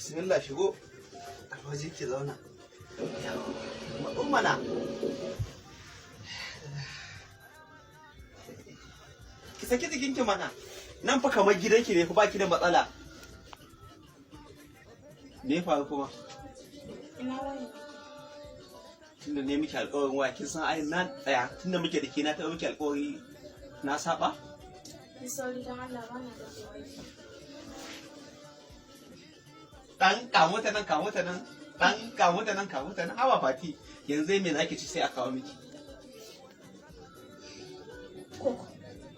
Bismillah, shigo. Waje ki zauna. Matso mana. Ki saki jikinki mana. Nan fa kamar gidanki ne fa, baki da matsala. Me ya faru kuma? Ina waya? Tunda ne miki alƙawarin waya, kin san ai na tsaya. Tunda muke da ke, na taɓa miki alƙawari na saba? Yi sauri don Allah, ba na da waya. Dan kamo ta nan, kamo ta nan, dan kamo ta nan, kamo ta nan. Hawa Fati, yanzu me zaki ci sai a kawo miki? Koko.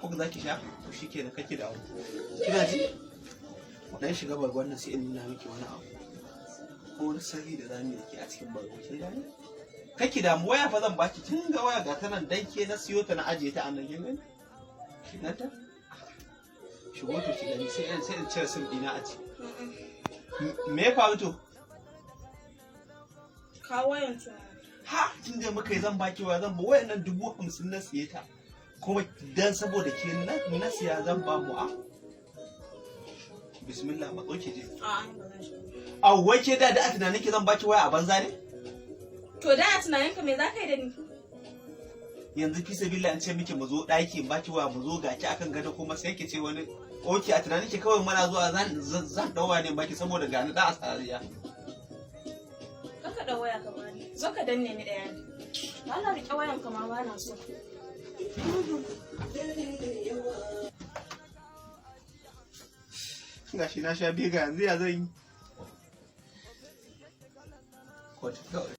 Ko zaki sha? To shikenan, kake da abu. Kina ji? Dan shiga bargon nan sai in nuna miki wani abu. Ko wani sirri da zamu yi da ke a cikin bargo, kin gane? Kake damu, waya fa zan baki. Kin ga waya, ga ta nan, dan ke na siyo ta, na ajiye ta a nan, kin gani? Kin ganta? Shigo to ki gani, sai in cire sim ɗina a ciki. Me ya faru to? Kawo wayan to. Ha, tun da muka yi zan baki waya, zan ba wayan nan 50,000 na siye ta. Kuma dan saboda ke na siya, zan ba mu a. Bismillah, matso ki je. A'a, ba zan shiga. A wai ke da a tunanin ki zan baki waya a banza ne? To da a tunaninka me za ka yi da ni? Yanzu fi sabila an ce miki mu zo ɗaki in baki waya, mu zo gaki akan gado, kuma sai ki ce wani okay, a tunanin ki kawai muna zuwa zan ɗau waya ne in baki saboda gani da asariya. Kaka ɗau waya ka bani. Zo ka danne ni ɗaya ne. Allah, riƙe wayan ka ma, ba na so. Gashi na sha biga, yanzu ya zan yi? Kotu kawai.